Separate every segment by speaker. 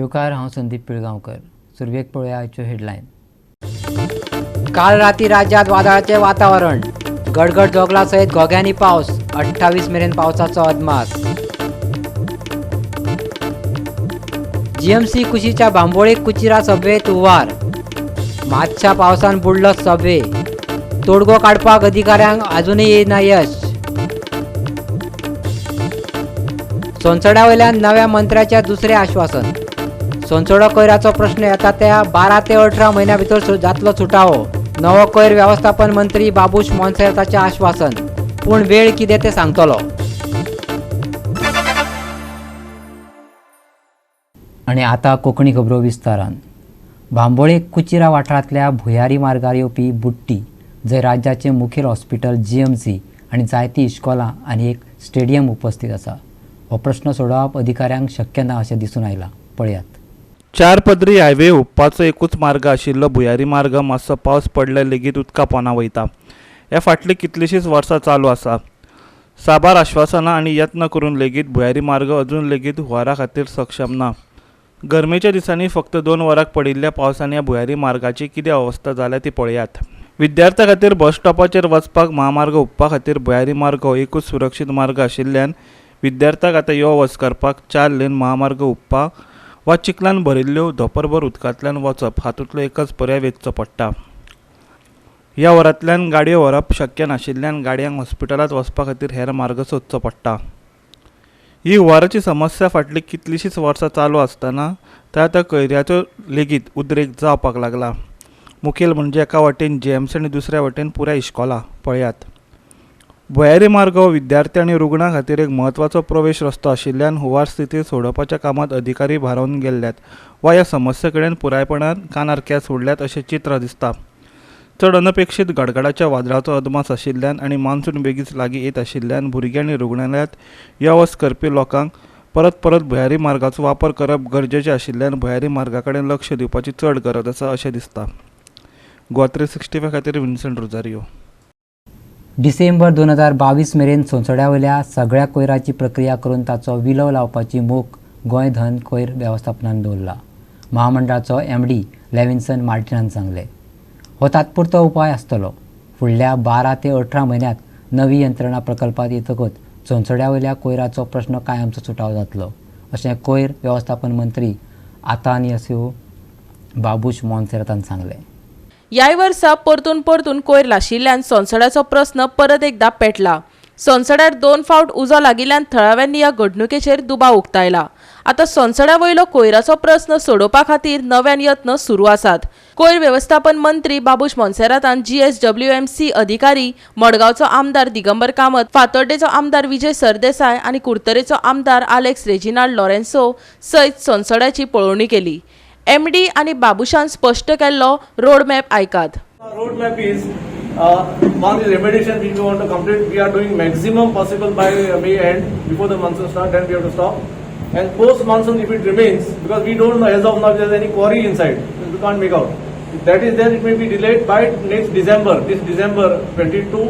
Speaker 1: येवकार, हांव संदीप पिळगांवकर. सुरवेक पळोवया आयच्यो हेडलायन. काल राती राज्यात वादळाचे वातावरण, गडगड जोगला सयत घोग्यांनी पावस. 28 मेरेन पावसाचो अदमास. जीएमसी कुशीच्या बांबोळे कुचिरा सबवेत हुंवार, मातशा पावसान बुडलो सबवे. तोडगो काडपाक अधिकाऱ्यांक अजुनूय येना यश. सोनसड्या वयल्यान नव्या मंत्र्याच्या दुसरें आश्वासन. सोनसडो कोयराचो प्रश्न येता त्या 12 ते 18 म्हयन्या भितर जातलो सुटावो. नवो कोयर वेवस्थापन मंत्री बाबूश मोन्सेराताचें आश्वासन, पूण वेळ कितें तें सांगतलो. आनी आतां कोंकणी खबरो विस्तारान. बांबोळे कुचिरा वाठारांतल्या भुयारी मार्गार येवपी बुट्टी, जंय राज्याचें मुखेल हॉस्पिटल जीएमसी आनी जायतीं इश्कोलां आनी एक स्टेडियम उपस्थित आसा, हो प्रश्न सोडोवप अधिकाऱ्यांक शक्य ना अशें दिसून आयलां. पळयात.
Speaker 2: चार पदरी हायवे हुपपाचो एकूच मार्ग आशिल्लो भुयारी मार्ग मातसो पावस पडल्यार लेगीत उदका पोंदा वयता. हे फाटलीं कितलींशींच वर्सां चालू आसा. साबार आश्वासनां आनी यत्न करून लेगीत भुयारी मार्ग अजून लेगीत हुंवारा खातीर सक्षम ना. गरमेच्या दिसांनी फक्त 2 वरां पडिल्ल्या पावसान ह्या भुयारी मार्गाची कितें अवस्था जाल्या ती पळयात. विद्यार्थ्यां खातीर बस स्टॉपाचेर वचपाक महामार्ग हुपपा खातीर भुयारी मार्ग हो एकूच सुरक्षीत मार्ग आशिल्ल्यान विद्यार्थ्यांक आतां यो वच करपाक 4 लेन महामार्ग हुपपाक वा चिखलान भरिल्ल्यो धोपरभर उदकांतल्यान वचप हातूंतलो एकच पर्याय वेंचचो पडटा. ह्या वरांतल्यान गाडयो व्हरप शक्य नाशिल्ल्यान गाडयांक हॉस्पिटलांत वचपा खातीर हेर मार्ग सोदचो पडटा. ही हुंवाराची समस्या फाटलीं कितलींशींच वर्सां चालू आसतना त्या आतां कोयराचो लेगीत उद्रेक जावपाक लागला. मुखेल म्हणजे एका वाटेन जीएमसी आनी दुसऱ्या वाटेन पुराय इश्कोलां. पळयात, भुयारी मार्ग हो विद्यार्थी आनी रुग्णां खातीर एक म्हत्वाचो प्रवेश रस्तो आशिल्ल्यान हुंवार स्थिती सोडोवपाच्या कामांत अधिकारी भारावन गेल्ल्यात वा ह्या समस्ये कडेन पुरायपणान कानार केंस उडल्यात अशें चित्र दिसता. चड अनपेक्षीत गडगडाच्या वादळाचो अदमास आशिल्ल्यान आनी मान्सून बेगीच लागीं येत आशिल्ल्यान भुरगीं आनी रुग्णालयांत यो वच करपी लोकांक परत परत भुयारी मार्गाचो वापर करप गरजेचें आशिल्ल्यान भुयारी मार्गा कडेन लक्ष दिवपाची चड गरज आसा अशें दिसता. गोवा 365 खातीर विन्संट रोजारियो.
Speaker 1: डिसेंबर 2022 मेरेन सोनसड्या वयल्या सगळ्या कोयराची प्रक्रिया करून ताचो विलो लावपाची मोख गोंय धन कोयर वेवस्थापनान दवरला. महामंडळाचो एमडी लेविन्सन मार्टिनान सांगलें, हो तात्पुरतो उपाय आसतलो. फुडल्या 12 ते 18 म्हयन्यांत नवी यंत्रणा प्रकल्पात येतकच सोनसड्या वयल्या कोयराचो प्रश्न कायमचो सुटावो जातलो अशें कोयर वेवस्थापन मंत्री आतानियसियो बाबूश मोन्सेरातान सांगलें.
Speaker 3: ह्याय वर्सा परतून परतून कोयर लाशिल्ल्यान सोनसड्याचो प्रस्न परत एकदा पेटला. सोनसड्यार 2 फावट उजो लागिल्ल्यान थळाव्यांनी ह्या घडणुकेचेर दुबाव उक्तायला. आतां सोनसड्या वयलो कोयराचो प्रस्न सोडोवपा खातीर नव्यान यत्न सुरू आसात. कोयर वेवस्थापन मंत्री बाबूश मोन्सेरातान GSWMC अधिकारी, मडगांवचो आमदार दिगंबर कामत, फातोड्डेचो आमदार विजय सरदेसाय आनी कुडतरेचो आमदार आलेक्स रेजिनाल्ड लॉरेन्सो सयत सोनसड्याची पळोवणी केली. एमडी आनी बाबूशान स्पश्ट केल्लो रोड मॅप आयकात.
Speaker 4: Road map is one is remediation which we want to complete. We are doing maximum possible by May end before the monsoon start. Then we have to stop. And post monsoon, if it remains, because we don't know as of now if there is any quarry inside, we can't make out. If that is there, it may be delayed by next December. This December 22,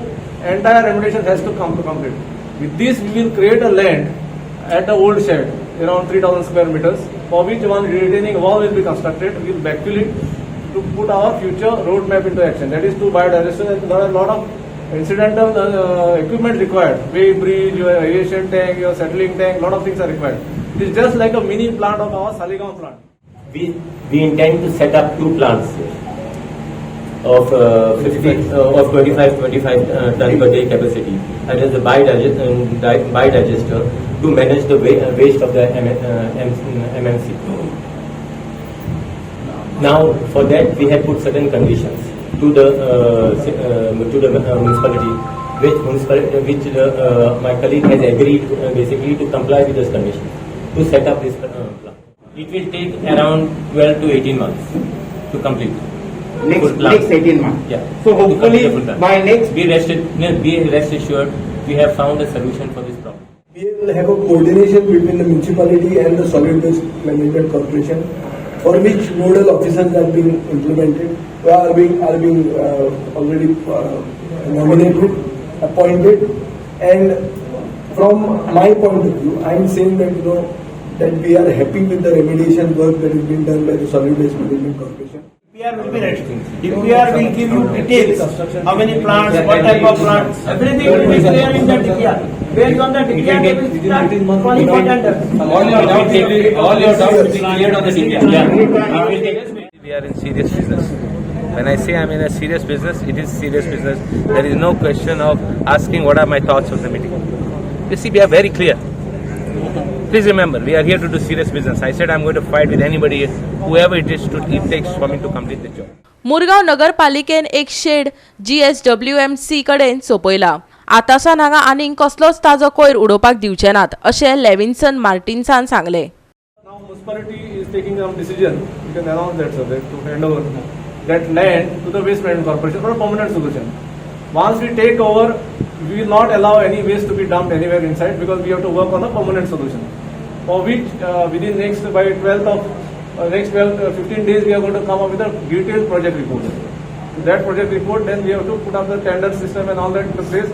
Speaker 4: entire remediation has to come to complete. With this, we will create a land at the old shed around 3,000 square meters, for which one retaining wall will be constructed. We will backfill it to put our future roadmap into action. That is to biodigester. There are a lot of incidental equipment required. Weigh bridge, your aeration tank, your settling tank, lot of things are required. It is just like a mini plant of our Saligaon plant.
Speaker 5: We intend to set up 2 plants here of 25 ton per day capacity, that is the biodigester to manage the waste of the MMC. Now, for that we have put certain conditions to the municipality, which my colleague has agreed basically to comply with those conditions to set up this plant. It will take around 12 to 18 months to complete.
Speaker 6: Next 18 months.
Speaker 5: Yeah.
Speaker 6: So hopefully by next
Speaker 5: be rest assured we have found a solution for this problem.
Speaker 7: We will have a coordination between the municipality and the Solid Waste Management Corporation, for which nodal officers are being implemented, are being already nominated, appointed, and from my point of view, I am saying that that we are happy with the remediation work that is being done by the Solid Waste Management Corporation.
Speaker 8: DPR will be ready. DPR will give you details, how many plants, what type of plants, everything will be clear in the DPR. Based on the DPR, they will start calling for tender.
Speaker 5: All your doubts will be, all your doubts will be cleared on the DPR. Yeah.
Speaker 9: We are in serious business. When I say I'm in a serious business, it is serious business. There is no question of asking what are my thoughts of the meeting. You see, we are very clear. Please remember, we are here to do serious business. I said I'm going to fight with anybody, whoever it is, to, it takes for me to complete the job.
Speaker 3: Murgaon नगरपालिकेन एक shade GSWMC कडेन सोंपयला. आतांसान हांगा आनीक कसलोच ताजो कोयर उडोवपाक दिवचे नात अशें लेविन्सन मार्टिन्सान सांगलें.
Speaker 4: Now municipality is taking some decision, you can announce that sir, that to hand over that land to the Waste Management Corporation for a permanent solution. Once we take over, we will not allow any waste to be dumped anywhere inside because we have to work on a permanent solution. For which within next by 12th of next 15 days we are going to come up with a detailed project report. That project report, then we have to put up the tender system and all that into place.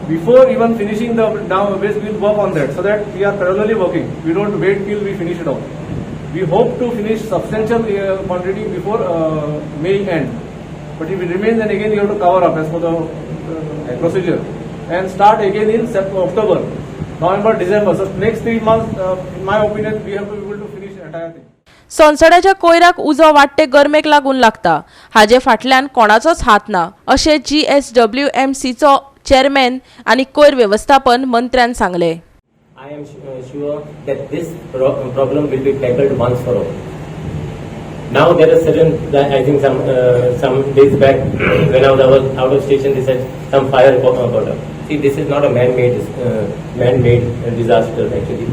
Speaker 4: Before even finishing the down waste, we will work on that so that we are parallelly working. We don't wait till we finish it all. We hope to finish substantial quantity before May end. But if it remains, then again you have to cover up as per the procedure and start again in October, November, December. So next 3 months, in my opinion, we have to be able to finish entire thing.
Speaker 3: सोनसड्याच्या कोयराक उजो वाडटे गरमेक लागून लागता. हाजे फाटल्यान कोणाचोच हात ना अशें GSWMCचो chairman आनी कोयर व्यवस्थापन मंत्र्यान सांगलें.
Speaker 5: I am sure that this problem will be tackled once for all. Now there is certain, I think some days back when I was out of station, they said some fire got up. See, this is not a man-made disaster actually.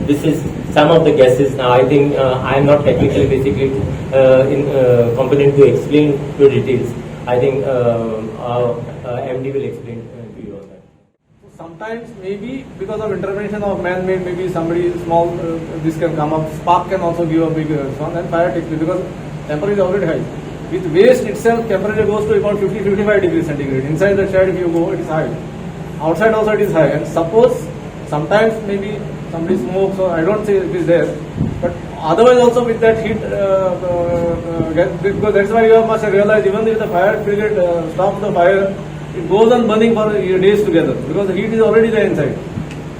Speaker 5: This is some of the gases. Now I think I am not technically basically competent to explain the details. I think our MD will explain to you on that.
Speaker 4: Sometimes maybe because of intervention of man-made, maybe somebody small, this can come up, spark can also give a big one, and fire takes place because temperature is already high. With waste itself, temperature goes to about 50-55 degrees centigrade. Inside the shed if you go, it is high. Outside also it is high. And suppose sometimes maybe somebody smokes, or I don't say it is there, but otherwise also with that heat, because that's why you must realize even if the fire brigade stops the fire, it goes on burning for days together because the heat is already there inside.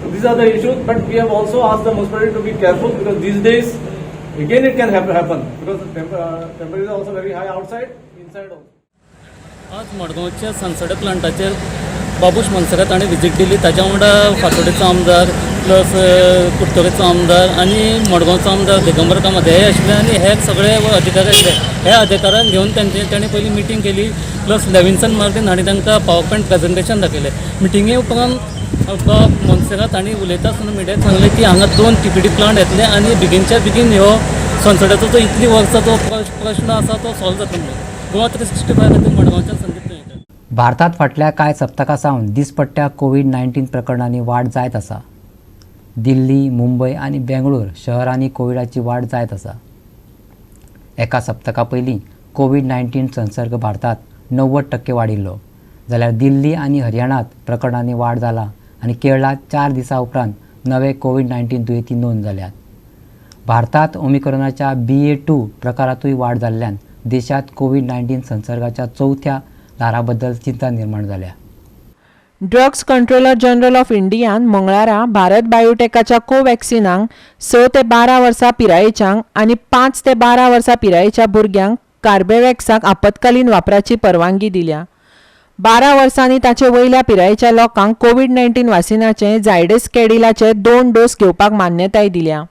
Speaker 4: So these are the issues, but we have also asked the municipality to be careful because these days again it can happen because the temperature is also very high outside, inside also.
Speaker 10: आज मडगांवच्या सनसडे प्लांटाचेर बाबूश मोन्सेरात हाणें visit दिली. ताच्या वांगडा फातोडेचो आमदार plus कुडतरेचो आमदार आनी मडगांवचो आमदार दिगंबर कामत हे आशिल्ले आनी हे सगळे अधिकारी आशिल्ले. ह्या अधिकाऱ्यांक घेवन तांणी पयली मिटींग केली. प्लस लेविन्सन मार्टीन हांणी तांकां पावर पॉयंट प्रेजेंटेशन दाखयलें. मिटिंगे उपरांत बाब मोन्सेरात हांणी उलयता आसतना मिडियाक सांगलें की हांगा 2 TPD plant येतले आनी बेगीनच्या बेगीन ह्यो सनसड्याचो जो इतली वर्सां जो प्रश्न आसा तो सॉल्व जातलो म्हणून. गोवा 365 खातीर मडगांवच्यान संदीप नायक.
Speaker 1: भारतात फाटल्या कांय सप्तकां सावन दिसपट्ट्या कोवीड-19 प्रकरणांनी वाड जायत आसा. दिल्ली, मुंबय आनी बेंगळूर शहरांनी कोविडाची वाड जायत आसा. एका सप्तका पयलीं कोवीड-19 संसर्ग भारतात 90% वाडिल्लो, जाल्यार दिल्ली आनी हरियाणात प्रकरणांनी वाड जाला आनी केरळांत 4 दिसां उपरांत नवे कोवीड-19 दुयेंती नोंद जाल्यात. भारतात ओमिक्रॉनाच्या BA2 प्रकारांतूय वाड जाल्ल्यान देशांत कोवीड-19 संसर्गाच्या चवथ्या ल्हाराबद्दल चिंता निर्माण जाल्या.
Speaker 3: ड्रग्स कंट्रोलर जनरल ऑफ इंडियान मंगळारा भारत बायोटेकाच्या कोवॅक्सिनांक 6 ते 12 वर्सां पिरायेच्यांक आनी 5 ते 12 वर्सां पिरायेच्या भुरग्यांक कार्बेवॅक्साक आपत्कालीन वापराची परवानगी दिल्या. 12 वर्सांनी ताचे वयल्या पिरायेच्या लोकांक कोवीड-19 वासिनाचे झायडस कॅडिलाचे 2 डोस घेवपाक मान्यताय दिल्या.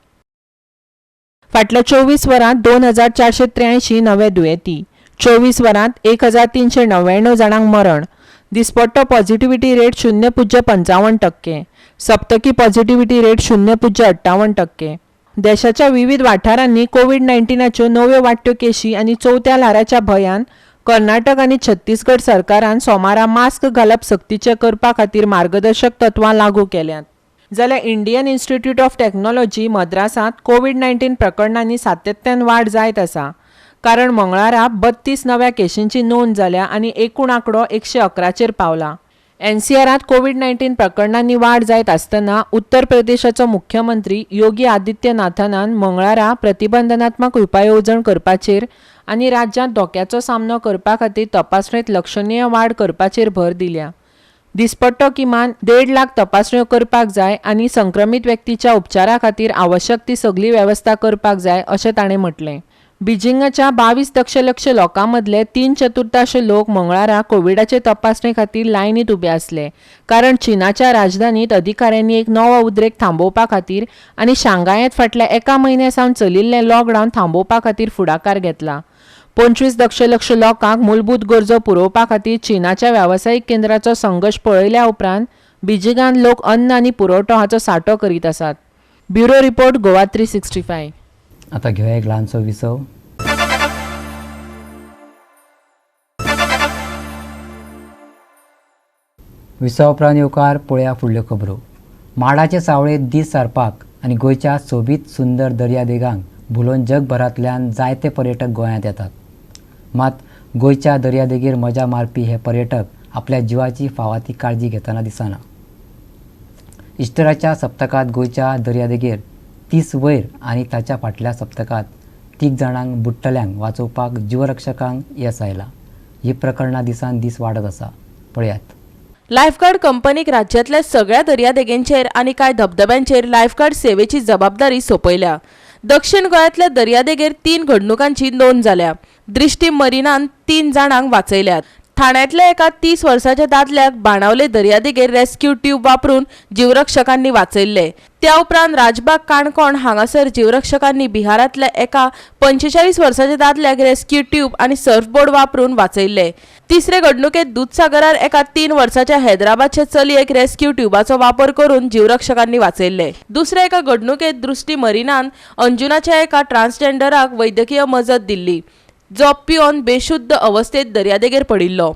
Speaker 3: फाटल्या 24 वरांत 2483 नवे दुयेंती, 24 वरांत 1399 जाणांक मरण. दिसपट्टो पॉझिटिव्हिटी रेट 0.55%, सप्तकी पॉझिटिव्हिटी रेट 0.58%. देशाच्या विविध वाठारांनी कोवीड-19च्यो नव्यो वाडट्यो केशी आनी चवथ्या ल्हाराच्या भंयान कर्नाटक आनी छत्तीसगड सरकारान सोमारा मास्क घालप सक्तीचें करपा खातीर मार्गदर्शक तत्वां लागू केल्यांत. जाल्यार इंडियन इन्स्टिट्यूट ऑफ टॅक्नॉलॉजी मद्रासांत कोवीड-19 प्रकरणांनी सातत्यान वाड जायत आसा, कारण मंगळारा 32 नव्या केशींची नोंद जाल्या आनी एकूण आंकडो 111चेर पावला. एनसीआरांत कोवीड 19 प्रकरणांनी वाड जायत आसतना उत्तर प्रदेशाचो मुख्यमंत्री योगी आदित्यनाथान मंगळारा प्रतिबंधनात्मक उपाय येवजण करपाचेर आनी राज्यांत धोक्याचो सामनो करपा खातीर तपासणेंत लक्षणीय वाड करपाचेर भर दिल्या. दिसपट्टो किमान 1.5 लाख तपासण्यो करपाक जाय आनी संक्रमीत व्यक्तीच्या उपचारा खातीर आवश्यक ती सगळी वेवस्था करपाक जाय अशें ताणें म्हटलें. बीजिंगाच्या 22 दशलक्ष लोकां मदले 3/4 लोक मंगळारा कोविडाचे तपासणे खातीर लायनीत उबे आसले, कारण चीनाच्या राजधानीत अधिकाऱ्यांनी एक नवो उद्रेक थांबोवपा खातीर आनी शांघायांत फाटल्या एका म्हयन्या सावन चलिल्लें लॉकडावन थांबोवपा खातीर फुडाकार घेतला. 25 दशलक्ष लोकांक मूलभूत गरजो पुरोवपा खातीर चीनाच्या वेवसायीक केंद्राचो संघर्श पळयल्या उपरांत बीजिंगान लोक अन्न आनी पुरवठो हाचो सांठो करीत आसात. Bureau report, Goa 365.
Speaker 1: आता घेवया एक ल्हानसो विसव. विसवा उपरांत येवकार पळया फुडल्यो खबरो. माडाचे सावळेंत दीस सारपाक आनी गोंयच्या सोबीत सुंदर दर्यादेगांक भुलोवन जगभरांतल्यान जायते पर्यटक गोंयांत येतात. मात गोंयच्या दर्यादेगेर मजा मारपी हे पर्यटक आपल्या जिवाची फावा ती काळजी घेतना दिसना. इस्टराच्या सप्तकांत गोंयच्या दर्यादेगेर 30 वयर आनी ताच्या फाटल्या सप्तकांत 3 जाणांक बुडटल्यांक वाचोवपाक जीवरक्षकांक येस आयलां. ही प्रकरणां दिसान दीस वाडत आसा. पळयात.
Speaker 3: लायफगार्ड कंपनीक राज्यांतल्या सगळ्या दर्यादेगेंचेर आनी कांय धबधब्यांचेर लायफगार्ड सेवेची जबाबदारी सोंपयल्या. दक्षिण गोंयांतल्या दर्यादेगेर 3 घडणुकांची नोंद जाल्या. दृष्टी मरिनान 3 जाणांक वाचयल्यात. ठाण्यांतल्या एका 30 वर्साच्या दादल्याक बाणावले दर्यादेगेर रेस्क्यू ट्यूब वापरून जीवरक्षकांनी वाचयल्ले. त्या उपरांत राजबाग काणकोण हांगासर जीवरक्षकांनी बिहारांतल्या एका 45 वर्साच्या दादल्याक रेस्क्यू ट्यूब आनी सर्फबोर्ड वापरून वाचयल्ले. तिसरे घडणुकेंत दुदसागरार एका 3 वर्साच्या हैदराबादच्या चलयेक रेस्क्यू ट्यूबाचो वापर करून जीवरक्षकांनी वाचयल्ले. दुसऱ्या एका घडणुकेंत दृष्टी मरिनान अंजुनाच्या एका ट्रान्सजेंडराक वैद्यकीय मजत दिल्ली, जो पिवन बेशुद्ध अवस्थेत दर्यादेगेर पडिल्लो.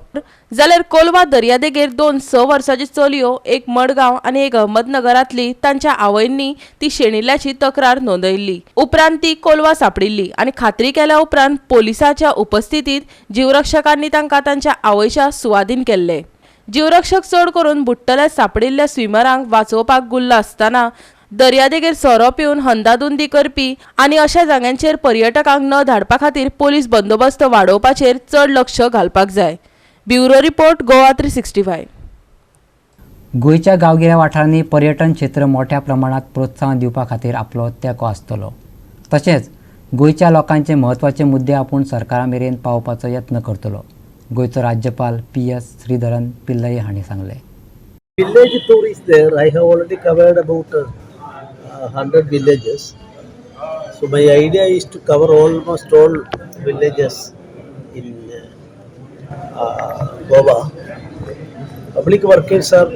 Speaker 3: जाल्यार कोलवा दर्यादेगेर 2 6 वर्साच्यो चलयो, एक मडगांव आनी एक अहमदनगरांतली, तांच्या आवयंनी ती शेणिल्ल्याची तक्रार नोंदयल्ली. उपरांत ती कोलवा सांपडिल्ली आनी खात्री केल्या उपरांत पोलिसाच्या उपस्थितीत जीवरक्षकांनी तांकां तांच्या आवयच्या सुवादीन केल्ले. जीवरक्षक चड करून बुडटल्या सांपडिल्ल्या स्विमरांक वाचोवपाक गुल्ल आसतना दर्यादेगेर सोरो पिवन हंदाधुंदी करपी आनी अशा जाग्यांचेर पर्यटकांक न धाडपा खातीर पोलीस बंदोबस्त वाडोवपाचेर चड लक्ष घालपाक जाय. Bureau report, Goa 365.
Speaker 1: गोंयच्या गांवगिऱ्या वाठारांनी पर्यटन क्षेत्र मोठ्या प्रमाणात प्रोत्साहन दिवपा खातीर आपलो तेंको आसतलो. तशेंच गोंयच्या लोकांचे म्हत्वाचे मुद्दे आपूण सरकारा मेरेन पावोवपाचो यत्न करतलो. गोंयचो राज्यपाल PS Sreedharan Pillai हांणी सांगलें.
Speaker 11: Village tour is there. I have already covered about 100 villages. So my idea is to cover almost all villages in Goa. Public workers are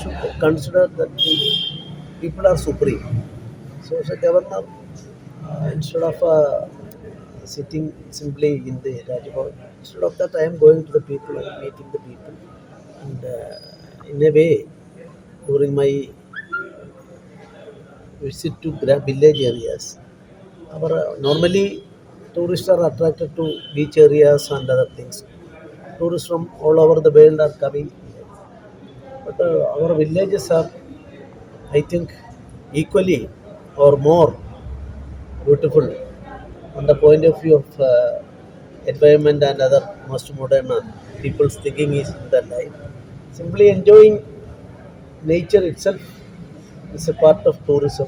Speaker 11: should consider that the people are supreme. So as a governor, instead of sitting simply in the Raj Bhavan, instead of that I am going to the people and meeting the people. And in a way, during my visit to village areas, our normally tourists are attracted to beach areas and other things. Tourists from all over the world are coming, but our villages are, I think, equally or more beautiful on the point of view of environment and other most modern people's thinking is in their life. Simply enjoying nature itself is a part of tourism.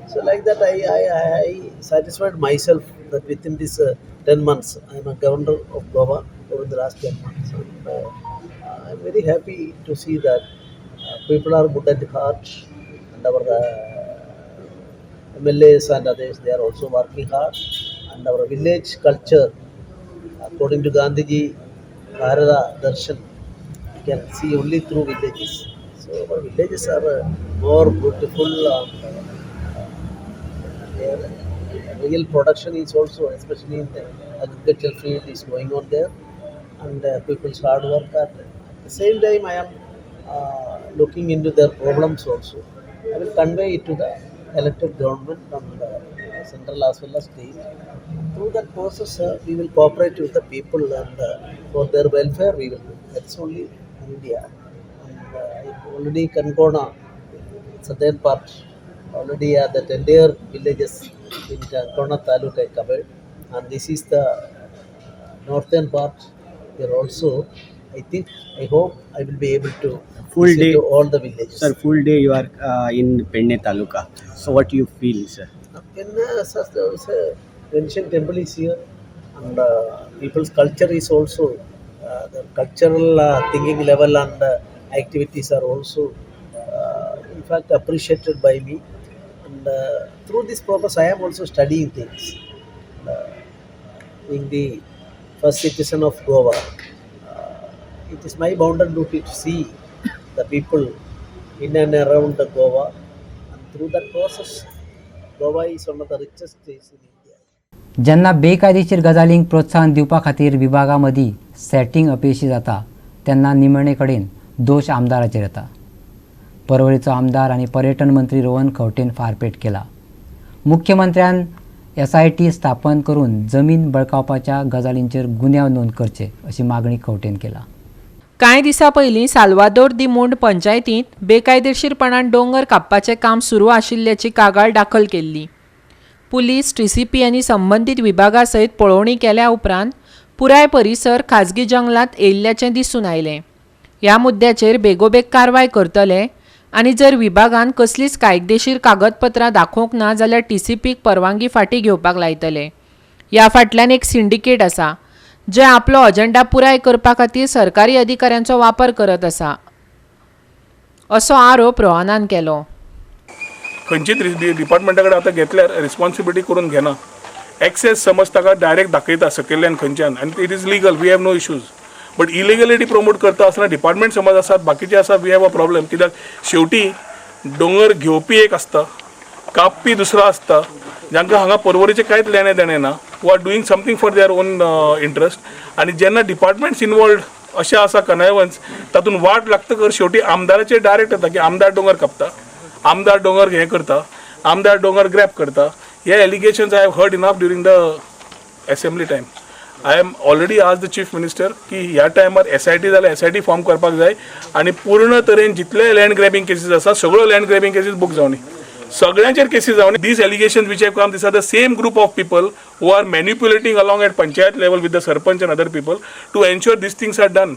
Speaker 11: So like that, I satisfied myself that within this 10 months, I am a governor of Goa over the last 10 months. And, I am very happy to see that people are good at heart, and our MLAs and others, they are also working hard. And our village culture, according to Gandhiji, Bharata Darshan, you can see only through villages. So our villages are more beautiful, and their real production is also, especially in the agricultural field, is going on there, and people's hard work. At the same time, I am looking into their problems also. I will convey it to the elected government and central as well as state. Through that process, we will cooperate with the people, and for their welfare we will do. That's only idea. Already Kankona, southern part, already that entire villages in Kankona Taluk I covered, and this is the northern part. Here also, I think, I hope I will be able to
Speaker 6: full
Speaker 11: visit
Speaker 6: day
Speaker 11: to all the villages.
Speaker 6: Sir, full day you are in Pedne Taluka. So what you feel, sir?
Speaker 11: Penne, sir, there is a ancient temple is here, and people's culture is also the cultural thinking level and activities are also in fact appreciated by me. And through this purpose, I am also studying things. Being the first citizen of Goa, it is my bounden duty to see the people in and around the Goa, and through that process, Goa is one of the richest states in India.
Speaker 1: जेन्ना बेकायदेशीर गजालींक प्रोत्साहन दिवपा खातीर विभागा मदीं setting अपेशी जाता तेन्ना निमणे कडेन दोश आमदाराचेर येता. परवरीचो आमदार आनी पर्यटन मंत्री रोहन खंवटेन फारपेट केला. मुख्यमंत्र्यान SIT स्थापन करून जमीन बळकावपाच्या गजालींचेर गुन्यांव नोंद करचे अशी मागणी खंवटेन केला.
Speaker 12: कांय दिसां पयलीं साल्वादोर दी मुंड पंचायतींत बेकायदेशीरपणान दोंगर कापपाचें काम सुरू आशिल्ल्याची कागाळ दाखल केल्ली. पुलीस, TCP आनी संबंदीत विभागा सयत पळोवणी केल्या उपरांत पुराय परिसर खाजगी जंगलांत येयल्ल्याचें दिसून आयलें. ह्या मुद्द्याचेर बेगोबेग कारवाय करतले आनी जर विभागान कसलीच कायदेशीर कागदपत्रां दाखोवंक ना जाल्यार TCPक परवानगी फाटीं घेवपाक लायतले. ह्या फाटल्यान एक सिंडिकेट आसा जे आपलो अजेंडा पुराय करपा खातीर सरकारी अधिकाऱ्यांचो वापर करत आसा असो आरोप रोहनान केलो.
Speaker 13: खंयचीच डिपार्टमेंटा कडेन आतां घेतल्यार रिस्पॉन्सिबिलिटी करून घेना. एक्सेस समज ताका डायरेक्ट दाखयता सकयल्यान खंयच्यान, आनी it is legal, we have no issues. But illegality promote करता आसतना डिपार्टमेंट समज आसात बाकीचे आसा, we have a problem. कित्याक शेवटी दोंगर घेवपी एक आसता, कापपी दुसरो आसता, जांकां हांगा परवरीचें कांयच लेणें देणें ना, who are doing something for their own interest. आनी जेन्ना डिपार्टमेंट्स इनवॉल्वड अशें आसा कनायवन्स, तातूंत वाट लागतकर शेवटी आमदाराचेर डायरेक्ट येता की आमदार दोंगर कापता, आमदार दोंगर हें करता, आमदार दोंगर ग्रॅप करता. हे allegations I have heard enough during the assembly time. I am already ask the chief minister की ह्या टायमार SIT जाल्यार SIT form करपाक जाय आनी पूर्ण तरेन जितले लँड ग्रॅबिंग केसीस आसा सगळ्यो लँड ग्रॅबिंग केसीस बूक जावनी, सगळ्यांचेर केसीस जावनी. These allegations which have come, these are the same group of people who are manipulating along at panchayat level with the sarpanch and other people to ensure these things are done.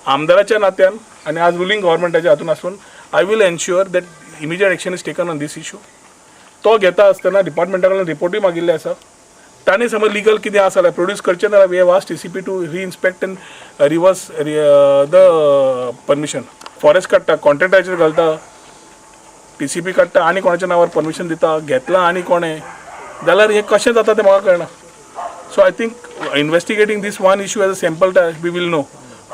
Speaker 13: आमदाराच्या नात्यान आनी आज ruling गव्हर्मेंटाच्या हातून आसून I will ensure that immediate action is taken on this issue. तो घेता आसतना डिपार्टमेंटा कडल्यान रिपोर्टूय मागिल्ले आसा. ताणें समज लिगल कितें आसा जाल्यार प्रोड्यूस करचें, जाल्यार we have asked TCP to reinspect and reverse the permission. Forest काडटा, कॉन्ट्रॅक्टाचेर घालता, TCP काडटा आनी कोणाच्या नांवार परमिशन दिता, घेतलां आनी कोणें जाल्यार हें कशें जाता तें म्हाका कळना. So I think investigating this one issue as a sample we will know.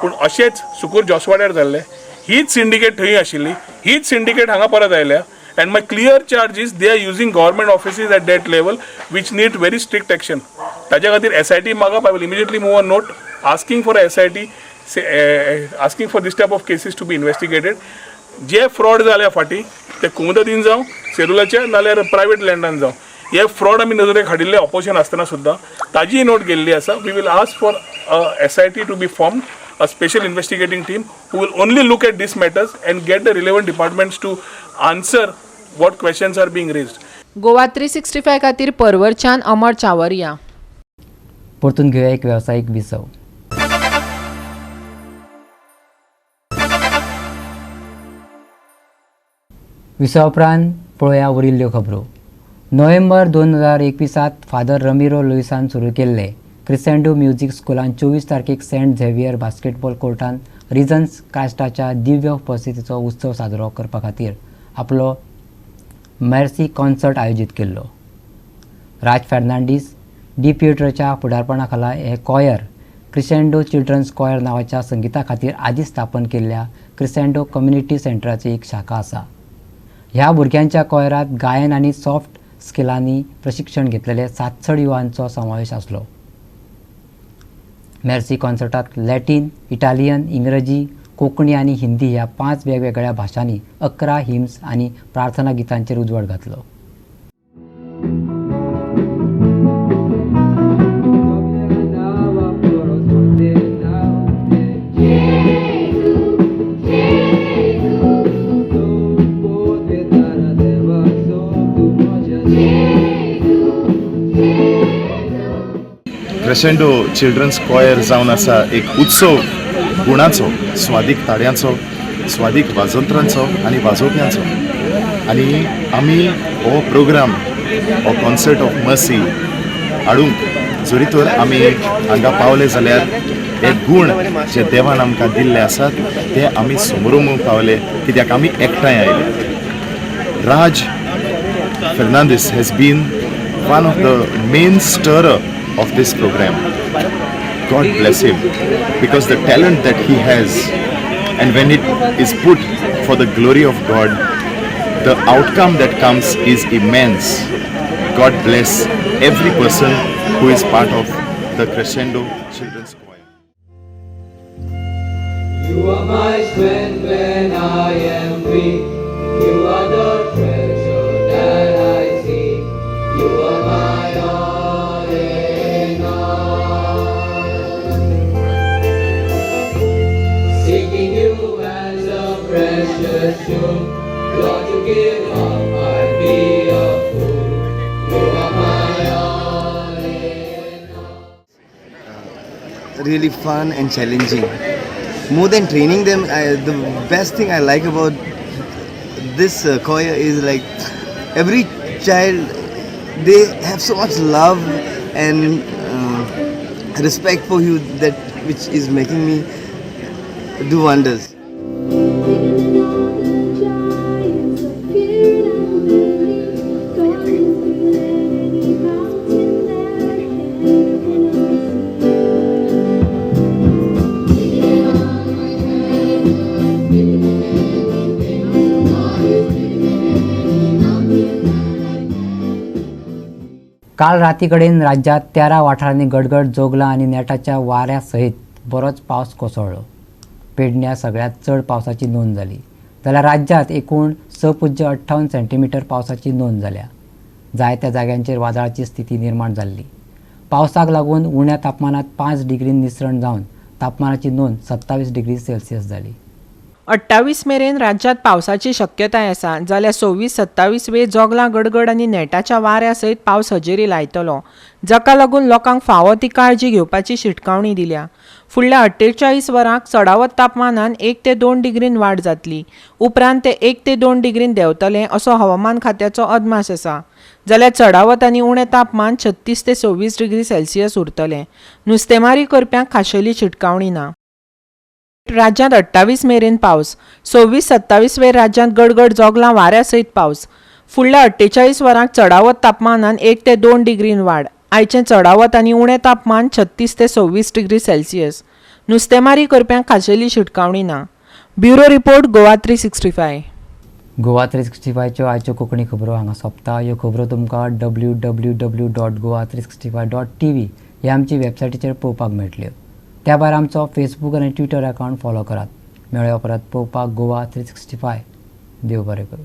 Speaker 13: पूण अशेंच सुकूर जोसवाड्यार जाल्लें, हीच सिंडिकेट थंय आशिल्ली, हीच सिंडिकेट हांगा परत आयल्या. And my clear charge is they are using government offices at that level which need very strict action. ताज्या खातीर SIT मागप, I will immediately move a note asking for SIT, asking for this type of cases to be investigated. J fraud जाल्या फाटीं ते कुमुदीन जावं, सेरुलाचे नाल्यार private लँडान जावं, हे fraud आमी नजरेक हाडिल्ले ऑपोजिशन आसतना सुद्दां ताजीय नोट गेल्ली आसा. We will ask for SIT to be formed, a special investigating team who will only look at these matters and get the relevant departments to answer what questions are being raised.
Speaker 12: Goa 365 खातीर परवरच्यान अमर चावरिया.
Speaker 1: परतून घेवया एक वेवसायीक विसव. विसवा उपरांत पळोवया उरिल्ल्यो खबरो. नोव्हेंबर 2021 father रमिरो लुईसान सुरू केल्ले क्रिसेंडो म्युझिक स्कुलान 24 तारखेक सेंट झेवियर बास्केटबॉल कोर्टान रिजन्स क्रायस्टाच्या दिव्य उपस्थितीचो उत्सव साजरो करपा खातीर आपलो मॅर्सी कॉन्सर्ट आयोजीत केल्लो. राज फेर्नांडीस डी पिएट्रोच्या फुडारपणा खाला हे कॉयर क्रिसेंडो चिल्ड्रन्स कॉयर नांवाच्या संगीता खातीर आदीं स्थापन केल्ल्या क्रिसेंडो कम्युनिटी सेंटराची एक शाखा आसा. ह्या भुरग्यांच्या कॉयरांत गायन आनी सॉफ्ट स्किलांनी प्रशिक्षण घेतलेले 700 युवांचो समावेश आसलो. मॅर्सी कॉन्सर्टात लॅटीन, इटालियन, इंग्रजी, कोंकणी आनी हिंदी ह्या 5 वेगवेगळ्या भाशांनी 11 हिम्स आनी प्रार्थना गितांचेर उजवाड घातलो.
Speaker 14: क्रेशेंडो चिल्ड्रन्स कॉयर जावन आसा एक उत्सव गुणाचो, स्वादीक ताळयांचो, स्वादीक वाजंत्रांचो आनी वाजोवप्यांचो. आनी आमी हो प्रोग्राम, हो कॉन्सर्ट ऑफ मर्सी हाडूंक जरी तर आमी हांगा पावले जाल्यार हे गूण जे देवान आमकां दिल्ले आसात ते आमी समरोवंक पावले, कित्याक आमी एकठांय आयले. Raj Fernandes has been one of the main stirrer of this program. God bless him, because the talent that he has, and when it is put for the glory of God, the outcome that comes is immense. God bless every person who is part of the Crescendo Children's Choir.
Speaker 15: You are my strength when I am weak. You are the treasure that I seek. You are my all in all. Seeking you as a precious jewel, Lord, to give up, I'd be a fool. You are my all in all.
Speaker 16: Really fun and challenging. More than training them, the best thing I like about this choir is like every child, they have so much love and respect for you, that which is making me do wonders.
Speaker 1: काल रातीकडेन राज्यांत 13 वाठारांनी गडगड जोगलां आनी नेटाच्या वाऱ्या सयत बरोच पावस कोसळ्ळो. पेडण्यां सगळ्यांत चड पावसाची नोंद जाली, जाल्यार राज्यांत एकूण 6.58 सेंटीमिटर पावसाची नोंद जाल्या. जायत्या जाग्यांचेर वादळाची स्थिती निर्माण जाल्ली. पावसाक लागून उण्या तापमानांत 5 डिग्रीन निसरण जावन तापमानाची नोंद 27 डिग्री सेल्सियस जाली.
Speaker 12: 28 मेरेन राज्यांत पावसाची शक्यताय आसा, जाल्यार 26-27 वे जोगलां गडगड आनी नेटाच्या वाऱ्या सयत पावस हजेरी लायतलो, जाका लागून लोकांक फावो ती काळजी घेवपाची शिटकावणी दिल्या. फुडल्या 48 वरांक चडावत तापमानान 1 ते 2 डिग्रीन वाड जातली, उपरांत ते 1 ते 2 डिग्रीन देंवतले असो हवामान खात्याचो अदमास आसा. जाल्यार चडावत आनी उणें तापमान 36 ते 26 डिग्री सेल्सियस उरतलें. नुस्तेमारी करप्यांक खाशेली शिटकावणी ना. राज्यांत 28 मेरेन पावस, 26-27 वेर राज्यांत गडगड जोगलां वाऱ्या सयत पावस. फुडल्या 48 वरांक चडावत तापमानान 1 ते 2 डिग्रीन वाड. आयचें चडावत आनी उणें तापमान 36 ते 26 डिग्री सेल्सियस. नुस्तेमारी करप्यांक खाशेली शिटकावणी ना. Bureau report, Goa 365.
Speaker 1: Goa 365च्यो आयच्यो कोंकणी खबरो हांगा सोंपता. ह्यो खबरो तुमकां www.goa365.tv ह्या आमची वेबसायटीचेर पळोवपाक मेळटल्यो. त्या भायर आमचो फेसबूक आनी ट्विटर अकावंट फॉलो करात. मेळया परत पळोवपाक गोवा 365. देव बरें करूं.